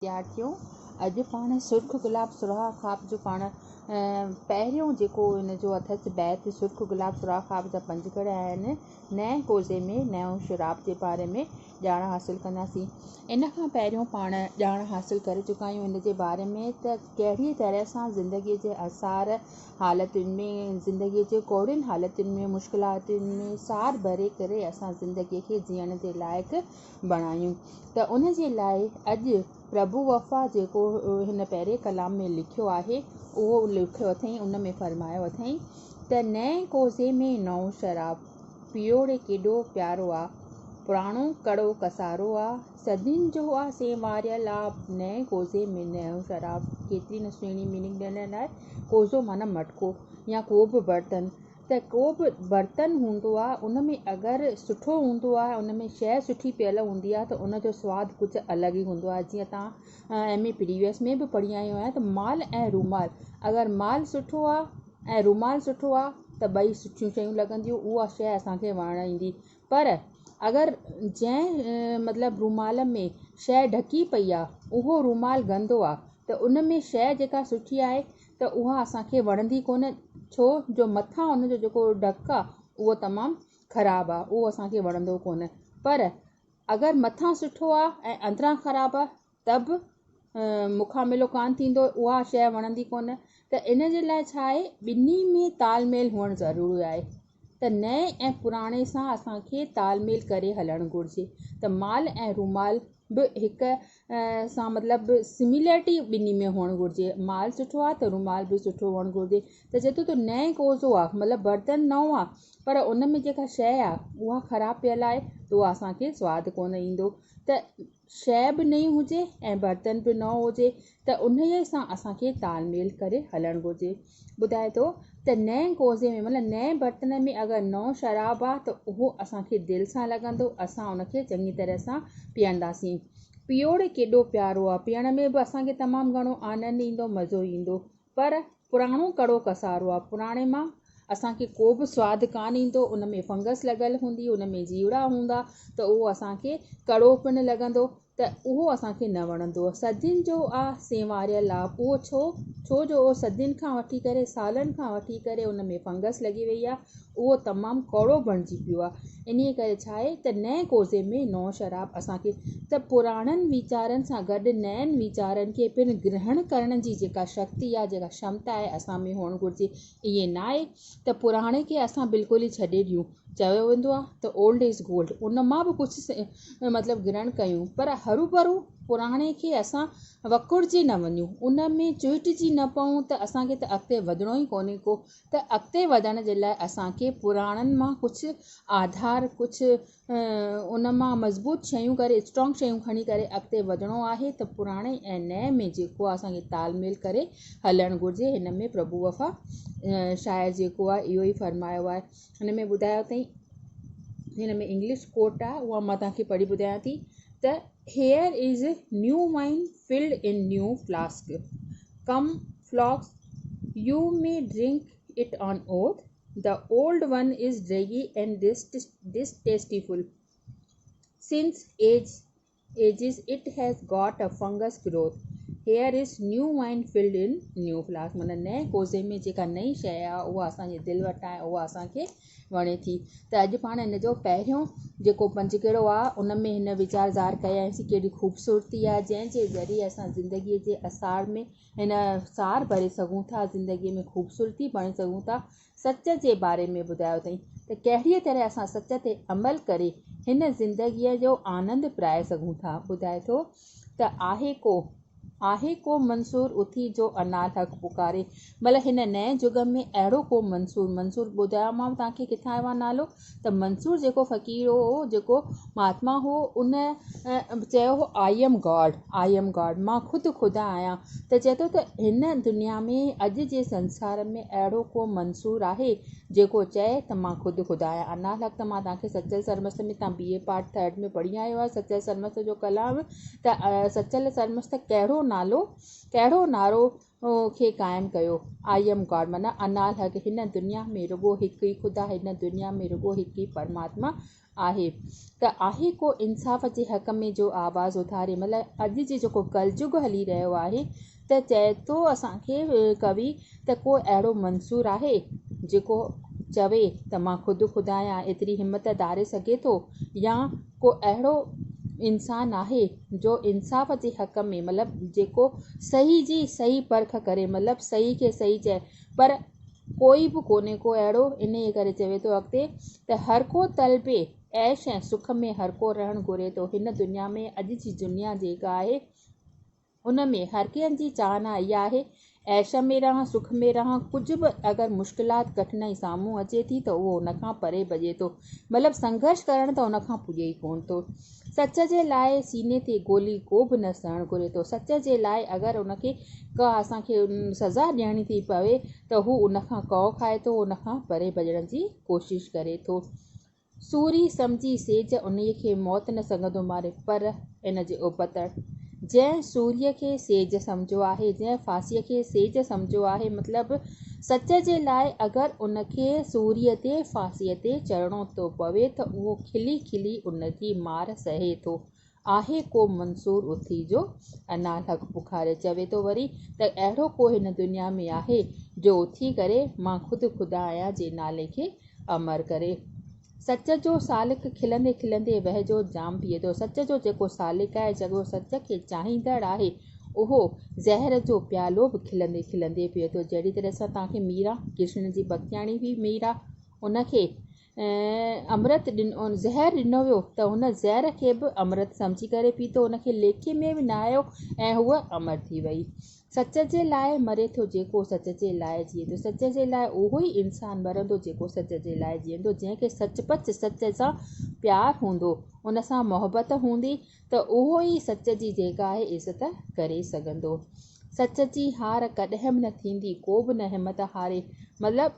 تيار ٿيو. اڄ پاڻ سرخ گلاب سرها خواب جو پاڻ پهريون جيڪو ان جو اٿس بيت سرخ گلاب سرها خواب جا پنجگڙ آهن نئين ڪوزي ۾ نئون شراب جي باري ۾ ڄاڻ حاصل ڪنداسين. ان کان پهريون پاڻ ڄاڻ حاصل ڪري چڪا آهيون ان جي باري ۾ ته ڪهڙي طرح سان زندگي جي آثار حالتن ۾ زندگي جي ڪوڙين حالتن ۾ مشڪلاتن ۾ سار ڀري ڪري اسان زندگي کي جيئڻ جي لائق بڻايون ته ان جي لاء اڄ پرڀو وفا جيڪو هن پهرين ڪلام ۾ لکيو آهي اهو لکيو اٿئين ان ۾ فرمايو اٿئين ته نئين ڪوزي ۾ نئون شراب پيو ڙي ڪيڏو پيارو آ پراڻو ڪڙو ڪسارو آ صدين جو آ سينواريل آ نئين ڪوزي ۾ نئون شراب ڪيتري نه سهڻي ميننگ ڏنل آهي ڪوزو معنيٰ مٽڪو يا ڪو به برتن ته ڪو به برتن هوندو آ ان ۾ اگر سٺو هوندو آ ان ۾ شيء سٺي پيل هوندي آ ته ان جو سواد ڪجهه الڳ ئي هوندو آ جيئن توهان ايم اي پريويس ۾ به پڙهي آيو آهيان ته مال ۽ رومال اگر مال سٺو آ ۽ رومال سٺو آ ته ٻئي سٺيون شيون لڳنديون اها شيء اسان کي وڻ ايندي پر اگر جنهن مطلب رومال ۾ شيء ڍڪي پئي آ اهو رومال گندو آ ته ان ۾ شيء جيڪا سٺي آهي ته اها اسان کي وڻندي ڪونه ڇو جو مٿان ان جو جيڪو ڍڪ آ اهو تمام خراب آ اهو اسان کي وڻندو ڪونه پر اگر مٿان سٺو آ ۽ اندران خراب آ ته به مکاملو ڪانه ٿيندو اها شيء وڻندي ڪونه ته ان جي لاء ڇا آهي ٻنهي ۾ تال ميل هئڻ ضروري آهي ته نئين ۽ پراڻي سان اسان کي تال ميل ڪري هلڻ گهرجي ته مال ۽ رومال به هڪ سان مطلب سميلرٽي ٻنهي ۾ هئڻ گهرجي مال سٺو آهي ته رومال به سٺو هئڻ گهرجي ته چئي ٿو ته نئين ڪوزو آهي مطلب برتن نئون آهي پر ان ۾ جيڪا شيء آهي اها خراب پيل آهي ته اها اسان کي سواد ڪونه ايندو ته شيء به نئين هجي ۽ برتن به نئون هجي ته انهيء سان اسان کي تال ميل ڪري هلڻ گهرجي. ٻڌائي ٿو ته نئين ڪوزي ۾ مطلب نئين برتن ۾ اگر نئون شراب آ ته اهو اسان کي دل سان لڳندو، اسان ان کي چڱي طرح سان پيئنداسين. پيئوڙ ڪيڏو پيارو آ، پيئڻ ۾ به اسان کي تمام گهڻو آنند ايندو، مزو ايندو. پر پراڻو ڪڙو ڪسارو آ، پراڻي مان اسان کي ڪو به سواد ڪانه ايندو، ان ۾ فنگس لڳل هوندي، ان ۾ جيوڙا هوندا ته اهو اسان کي ڪڙو پڻ لڳندو ته اهو اسان کي نه وڻندو. صدين جو آ سينواريل آ، اهو ڇو؟ ڇو جو اهو صدين کان وٺي ڪري سالن کان وٺي ڪري ان ۾ فنگس لڳي وئي آ، اهو تمام ڪؤڙو بڻجي پيو آهي. انهيء ڪري ڇا آهي ته نئين ڪوزي ۾ نئون شراب اسان کي ته پراڻن ويچارن سان گڏ نين ويچارن کي پڻ گرهڻ ڪرڻ جي جيڪا شڪتي آهي، جيڪا ڪشمتا آهي، اسان ۾ هئڻ گهرجي. ائين ناهي ته پراڻي کي اسان بلڪل ئي ڇڏي ڏيون. چيو ويندو آهي ته اولڊ is gold ان مان به ڪجهه مطلب گرهڻ ڪيون پر هروڀرو پراڻي کي اسان وڪوڙجي نه وڃون، ان ۾ چهٽجي نه پئون ته اسان کي ته اڳتي وڌڻو ئي ڪونهي ڪو. ته اڳتي وڌڻ جي لاء اسان کي پراڻن مان ڪجهه آڌار ڪجهه ان مان مضبوط شيون ڪري اسٽرانگ شيون کڻي ڪري اڳتي وڌڻو آهي ته پراڻي ۽ نئين ۾ جيڪو آهي اسان کي تال ميل ڪري هلڻ گهرجي هن ۾ پرڀو وفا شاعر جيڪو آهي اهو ئي فرمايو آهي هن ۾ ٻڌايو اٿئي هن ۾ انگلش ڪوٽ آهي اها مان توهان کي پڙهي ٻڌايان ٿي ته here is new wine filled in new flask come flask you may drink it on oath the old one is dregy and distasteful since age ages it has got a fungus growth here is new wine filled in new flask معنيٰ نئين ڪوزي ۾ جيڪا نئين شيء آهي اها اسان جي دل وٽ آهي اها اسان کي وڻي ٿي ته اڄ پاڻ هن جو پهريون جيڪو پنجڪڙو آهي ان ۾ هن ويچار ظاهر ڪيا آهن ڪيڏي خوبصورتي آهي جنهن جي ذريعي اسان زندگي جي اسار ۾ هن سار ڀري سگهون ٿا، زندگيء ۾ خوبصورتي بڻي سگهون ٿا. سچ جي باري ۾ ٻڌايو اٿئين ته ڪهڙيء طرح اسان سچ تي عمل ڪري هن زندگيء جو آنند پرائي سگهون ٿا. ٻڌائي ٿو ته آهي ڪو آهي ڪو منصور اٿي جو اناالحق پڪاري. مطلب هن نئين جڳ ۾ اهڙو ڪو منصور منصور ٻڌايومانو توهان کي ڪٿان آيو آهي نالو ته منصور جيڪو فقير هو جيڪو مهاتما هو ان چيو هو I am God I am God مان خود خدا آهيان ته چئي ٿو ته هن دنيا ۾ اڄ جي سنسار ۾ اهڙو ڪو منصور آهي جيڪو چئي ته مان خود خدا آهيان انا الحق ته مان توهان کي سچل سرمست ۾ توهان بي اي پارٽ ٿرڊ ۾ پڙهي آيو آهيو سچل سرمست جو ڪلام ته سچل سرمست ڪهڙو نالو ڪهڙو نعرو کي قائم ڪيو؟ I M God معنيٰ اناالحق، هن دنيا ۾ رڳو هڪ ئي خدا، هن دنيا ۾ رڳو هڪ ئي پرماتما آهي. ته آهي ڪو انصاف جي حق ۾ جو آواز اٿاري؟ مطلب اڄ جي جيڪو ڪلجگ هلي رهيو آهي ته چئي ٿو اسان کي ڪوي ته ڪو اهڙو منصور آهي جيڪو چوي ته مان خود خدا آهيان، ايتري همت ڌاري سگهي ٿو؟ يا ڪو اهڙو انسان آهي جو انصاف جي حق ۾ مطلب جيڪو صحيح جي صحيح پرک ڪري، مطلب صحيح کي صحيح چئي، پر ڪوئي به ڪونهي ڪو اهڙو. انهيء ڪري چوي ٿو اڳتي ته هر ڪو طلبي عيش ۽ سک ۾ هر ڪو رهڻ گهري ٿو. هن دنيا ۾ اڄ جي دنيا جيڪا آهي ان ۾ هر ڪنهن جي چاهنا اها آهي عيش ۾ رهان، سک ۾ رهان، ڪجهه به اگر مشڪلات ڪٺنائي سامهون اچي ٿي ته اهو ان کان پري ڀڄي ٿو. مطلب سنگهرش ڪرڻ ته ان کان پڄي ئي ڪونه ٿو. سچ جي لاء سيني تي گولي ڪو به نه سهڻ گهري ٿو. سچ جي لاء اگر ان کي ڪا اسان کي سزا ڏيڻي ٿي پوي ته هو ان کان ڪؤ کائي ٿو، ان کان پري ڀڄڻ جي ڪوشش ڪري ٿو. سوري سمجهي سيج انهيء کي موت نه سگهندو ماري، پر ان جي ابتڙ جنهن سوريء کي سيج سمجهيو آهي، جنهن ڦاسيء کي سيج سمجهيو آهي، مطلب سچ جي لاء اگر ان کي سوريء تي ڦاسيء تي چڙهڻو ٿو پوي ته اهو کلي کلي ان جي مار سهي ٿو. آهي ڪو منصور اٿي جو اناالحق پڪاري. چوي ٿو وري ته اهڙو ڪو هن دنيا ۾ آهي جو اٿي ڪري مان خود خدا آهيان جي نالي کي امر ڪري. سچ جو سالڪ کلندي کلندي وهه جو جام پيئي ٿو. سچ جو جيڪو سالڪ آهي، جيڪو سچ کي چاهيندڙ آهي، اهو زهر جو پيالو به کلندي کلندي پيئي ٿو. جهڙي طرح سان توهان کي ميرا، ڪرشن جي ڀڳتياڻي هئي ميرا، ان کي امرت ڏنو، زهر ڏنو ويو ته هن زهر کي به امرت سمجهي ڪري پيتو، ان کي ليکي ۾ به نه آيو ۽ هوء امر ٿي وئي. سچ جي لاء مري ٿو جيڪو سچ جي لاء جيئي ٿو. سچ جي لاء اهو ئي انسان مرندو جيڪو سچ جي لاء جيئندو، جنهن کي سچ پچ سچ سان پيار هوندو، ان سان محبت هوندي ته اهو ئي سچ جي جيڪا آهي عزت ڪري سگهندو. سچ جي هار ڪڏهن به نه ٿيندي، ڪو به نه همت هاري. مطلب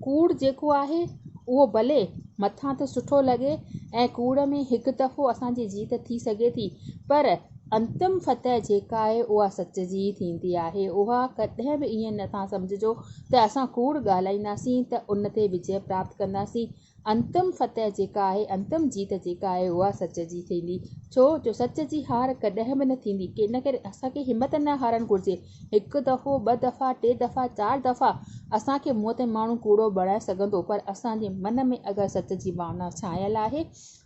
ڪوڙ جيڪو آهي اهو ڀلي مٿان ته سٺو لڳي ۽ ڪوڙ ۾ هڪ دفعو اسان جي جيت ٿي سگهي ٿي پر انتم فتح جيڪا آهي اها سچ جي ئي ٿيندي آهي. اها ڪڏهن به ائين نه ٿا سمجهجو ته اسان ڪوڙ ڳالهائينداسين ته ان تي وجئه پراپت ڪنداسين. انتم فتح جيڪا آهي، انتم جيت جيڪا آهي اها سچ جي ٿيندي. ڇو جو سچ جي هار ڪڏهن به نه ٿيندي. ان ڪري اسان کي همت نه هارڻ گهرجي. هڪ دفعو، ٻه دفعا، ٽي دفعا، چار دفعا اسان کي منهن تي ماڻهو ڪوڙو بڻائي سگهندو پر اسان جي من ۾ اگر سچ جي ڀاونا ڇانيل آهي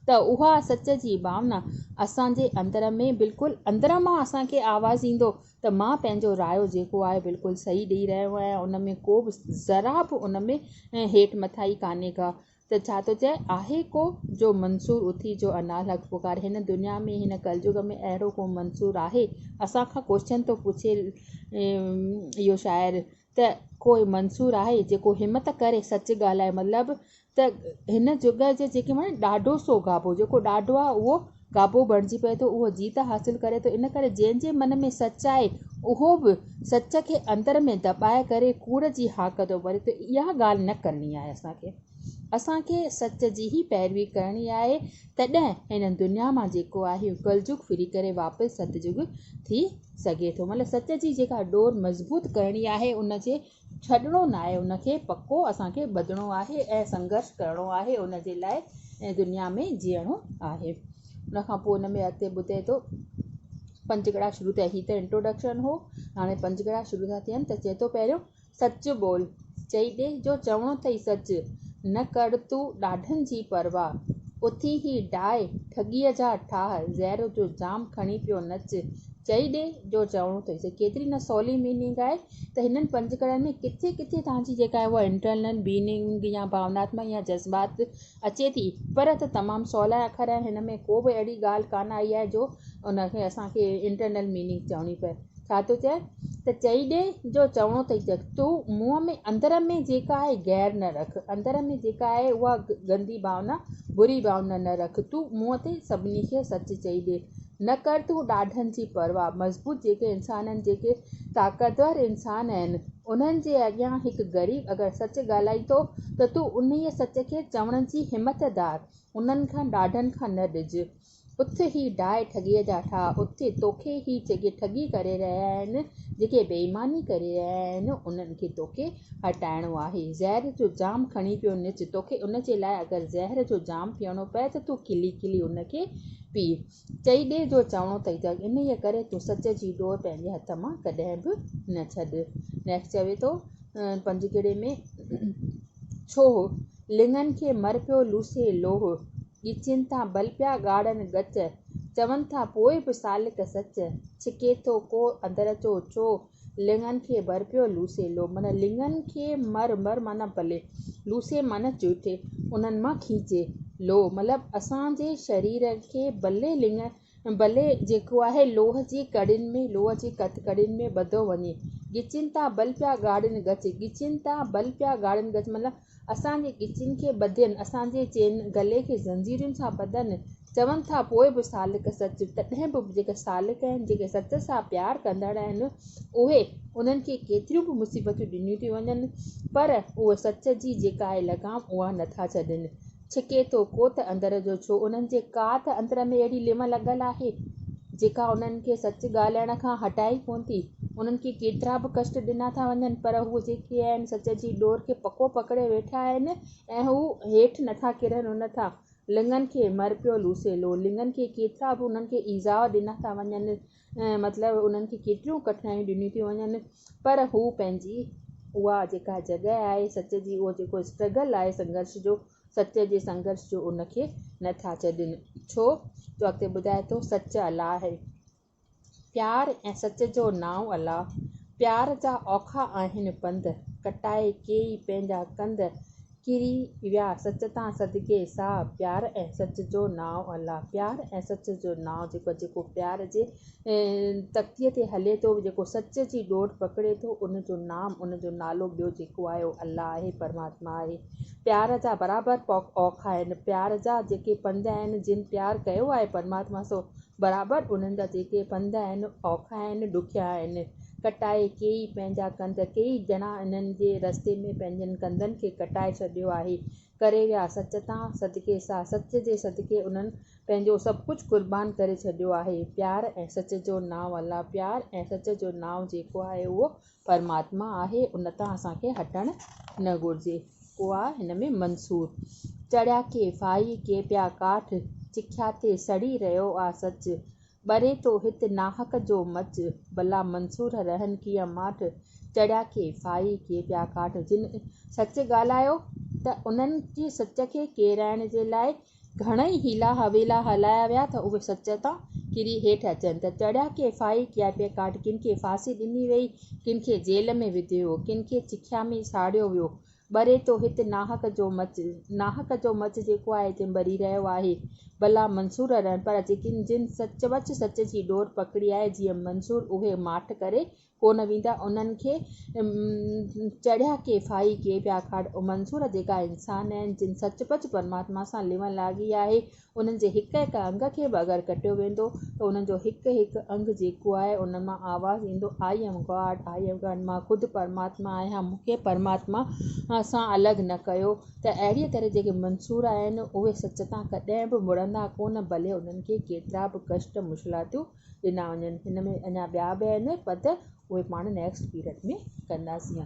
ته اها سچ جي ڀاونا اسان جي اندر ۾ بلڪل اندر مان اسان کي آواز ايندو ته مان پنهنجو رايو جيڪو آهي بلڪل صحيح ڏئي رهيو آهيان ان ۾ ڪو به ذرا به ان ۾ هيٺ مٿائي ڪانهي ڪا ته ڇا ٿو چئي آهي ڪو جو منصور اٿي جو اناالحق پڪاري هن دنيا ۾ هن ڪلجگ ۾ اهڙو ڪو منصور آهي اسان کان ڪوشچن ٿو پڇي اهو شاعر ته ڪو منصور آهي جيڪو همت ڪري سچ ڳالهائي مطلب ته هن جڳ جي جيڪي معنيٰ ڏاڍو سو گابو جيڪو ڏاڍو آهي اهو گابو بڻجي پئي ٿو اهو جيت حاصل ڪري ٿو ان ڪري جنهن جي من ۾ سچ آهي اهو به سچ کي اندر ۾ دٻائي ڪري ڪوڙ جي هاڪ ٿو ڀري ته اها ڳالهه نه ڪرڻي آهي اسان کي اسان کي سچ جي ئي پيروي ڪرڻي آهي تڏهن هن دنيا مان جيڪو آهي اهو ڪلجگ ڦري ڪري واپس ستجگ ٿي سگهي ٿو مطلب سچ جي جيڪا ڏور مضبوط ڪرڻي آهي ان جي ڇڏڻو ناهي ان کي پڪو اسان کي ٻڌڻو آهي ۽ سنگهرش ڪرڻو آهي ان جي لاء ۽ دنيا ۾ جيئڻو آهي ان کان پوء ان ۾ اڳتي ٻڌي ٿو پنجگڙا شروع ٿيا هي ته انٽروڊڪشن هو هاڻي پنجگڙا شروع ٿا ٿين ته چئي ٿو پهريون سچ ٻول چئي ڏي جو چوڻو اٿئي سچ نه ڪر تون ڏاڍن جي پرواهه اٿي هي ڊاهه ٺڳيء جا ٺاهه زهر جو جام کڻي پيو نچ چئي ڏي جو چوڻو اٿئي سچ ڪيتري نه سولي ميننگ آهي ته هنن پنجڪڙن ۾ ڪٿي ڪٿي توهان جي جيڪا آهي اها انٽرنل ميننگ يا ڀاوناتمڪ يا جذبات اچي ٿي پر ته تمام سولا اکر آهن هن ۾ ڪو به اهڙي ڳالهه ڪانه آئي آهي جو ان کي اسان کي انٽرنل ميننگ چوڻي پئي ڇا ٿو چئي ته چئي ڏي جو چوڻو اٿئي ته تون منهن ۾ اندر ۾ جيڪا آهي غير نه رک اندر ۾ جيڪا آهي اها گندي ڀاونا بري ڀاونا نه رک تون منهن تي سڀني کي سچ چئي ڏي نه ڪر تون ڏاڍن جي پرواهه. مضبوط جيڪي انسان آهن، جيڪي طاقتور انسان آهن، انهن جي اڳيان هڪ غريب اگر سچ ڳالهائي ٿو ته تون انهيء سچ کي چوڻ جي همت ڌار، انهن کان ڏاڍن کان نه ڊڄ. اٿ هي ڊاهه ٺڳيء جا ٺاهه، اٿ توکي هي جيڪي ٺڳي ڪري رهيا آهن، جيڪي بي ايماني ڪري رهيا آهن، انهن کي توکي هٽائڻو آهي. زهر جو جام کڻي پيو نچ، توکي ان جي لاء اگر زهر جو جام پيئڻو پئي ته تون کلي کلي ان کي پيء. چئي ڏي جو چوڻو اٿئي ته انهيء ڪري تون سچ جي ڏور پنهنجي هٿ مان ڪڏهن به نه ڇڏ. نيڪسٽ چوي ٿو پنجگڙي ۾ ڇوهه، لڱن کي مر پيو لوسي لوهه، ڳچين تان بل پيا ڳاڙن ڳچ، چون ٿا پوء به سالڪ سچ، ڇڪي ٿو ڪو اندر جو ڇوهه، لڱن کي بر پيو لوسي لوهه، معنيٰ لڱن کي مر، مر معنيٰ بلي، لوسي معنيٰ چوٽي، انهن مان کينچي، لوهه مطلب اسان جي شرير کي بلي لڱ ڀلي جيڪو آهي لوهه جي ڪڙين ۾ لوهه جي ڪٿڪڙين ۾ ٻڌو وڃي. ڳچين تان بل پيا ڳاڙين ڳچ، ڳچين تان بل پيا ڳاڙين ڳچ مطلب اسان جي ڳچين کي ٻڌين، اسان جي چين گلي کي زنجيرن سان ٻڌن، چون ٿا پوء به سالڪ سچ، تڏهن به جيڪي سالڪ آهن، جيڪي سچ سان پيار ڪندڙ آهن، اهي انهن کي ڪيتريون به مصيبتون ڏنيون ٿيون وڃن، پر اهي سچ جي جيڪا آهي لغام اها نٿا ڇڏين. ڇڪي ٿو ڪو ته اندر جو ڇو انهن جي ڪا ته اندر ۾ اهڙي لنو لڳل آهي، جيڪا انهن کي سچ ڳالهائڻ کان هٽائي ڪونه ٿي. انهن کي ڪيترا به ڪشٽ ڏنا ٿا وڃن، پر هو جيڪي آهن سچ جي ڏور کي پڪو پڪڙي ويٺا آهن ۽ هو هيٺ نٿا ڪرن ان تان. لڱن کي مر پيو لوسي لو، لڱن کي ڪيترا به انهن کي ايذاء ڏنا ٿا وڃن، مطلب انهن کي ڪيتريون ڪٺنايون ڏنيون ٿيون وڃن پر هو پنهنجي اها جيڪا جڳهه آهي سچ جي اهو جيڪو اسٽرگل آهي سنگهرش جو سچ جي سنگهرش جو ان کي نٿا ڇڏن ڇو جو اڳتي ٻڌائي ٿو سچ الله آهي پيار ۽ سچ جو نانء الله پيار جا اوکا آهن پنڌ ڪٽائي ڪيئي پنهنجا ڪنڌ ڪري ويا سچ تان صدقي ساهه، پيار ۽ سچ جو نانء الله. پيار ۽ سچ جو نانء جيڪو جيڪو پيار جي تختيء تي هلي ٿو، جيڪو سچ جي ڏور پڪڙي ٿو، ان جو نام، ان جو نالو ٻيو جيڪو آهي اهو الله آهي، پرماتما آهي. پيار جا برابر اوکا آهن، پيار جا جيڪي پنڌ آهن، جن پيار ڪيو آهي پرماتما سو برابر انهن جا جيڪي پنڌ آهن، اوکا آهن، ڏکيا آهن. ڪٽائي ڪيئي پنهنجا ڪنڌ، ڪيئي ڄڻا انهن جي رستي ۾ پنهنجن ڪنڌن کي ڪٽائي ڇڏيو آهي. ڪري ويا سچ تان صدقي سا، سچ جي صدقي انهن پنهنجو سڀ ڪجهه قربان ڪري ڇڏيو آهي. پيار ۽ سچ جو نانء الله، پيار ۽ سچ جو نانء جيڪو آهي اهو پرماتما آهي، ان تان اسان کي هٽڻ نه گهرجي. ڪو آ هن ۾ منصور. چڙهيا ڪي ڦاهي ڪي پيا ڪاٺ، چکيا تي سڙي رهيو آ سچ. ٻري ٿو هت ناحق جو مچ، ڀلا منصور رهن ڪيئن ماٺ، چڙهيا ڪي ڦاهي ڪي پيا ڪاٺ. جن سچ ڳالهايو ته انهن جي سچ کي ڪيرائڻ جي لاء گهڻئي حيلا حويلا هلايا ويا ته اهي سچ تان ڪري هيٺ اچن ته چڙهيا ڪي ڦاهي ڪيا پيا ڪاٺ. ڪن کي ڦاسي ڏني ويئي، ڪن کي جيل ۾ وڌو ويو، ڪن کي چکيا ۾ ساڙيو ويو. ٻري ٿو هت ناحق جو مچ، ناحق جو مچ جيڪو آهي هتي ٻري رهيو آهي. ڀلا منصور رهن پر جيڪي جن سچ وچ سچ جي ڏور پڪڙي آهي جيئن منصور اهي ماٺ ڪري ڪونه ويندا انهن کي چڙهيا ڪي ڦاهي ڪي پيا کاٽ. منصور جيڪا انسان آهن جن سچ پچ پرماتما سان لنو لاڳي آهي انهن جي هڪ هڪ انگ کي به اگر ڪٽيو ويندو ته انهن جو هڪ هڪ انگ جيڪو آهي ان مان آواز ايندو I am God, I am God, مان خود پرماتما آهيان، مون کي پرماتما سان الڳ نه ڪيو ته اهڙيء طرح جيڪي منصور آهن اهي سچ تان ڪڏهن به مڙندا ڪونه ڀلي انهن کي ڪيترا به ڪشٽ مشڪلاتون ڏنا وڃن. هن ۾ اڃا ٻيا به آهن پد اهي پاڻ نيڪسٽ پيريڊ ۾ ڪنداسين.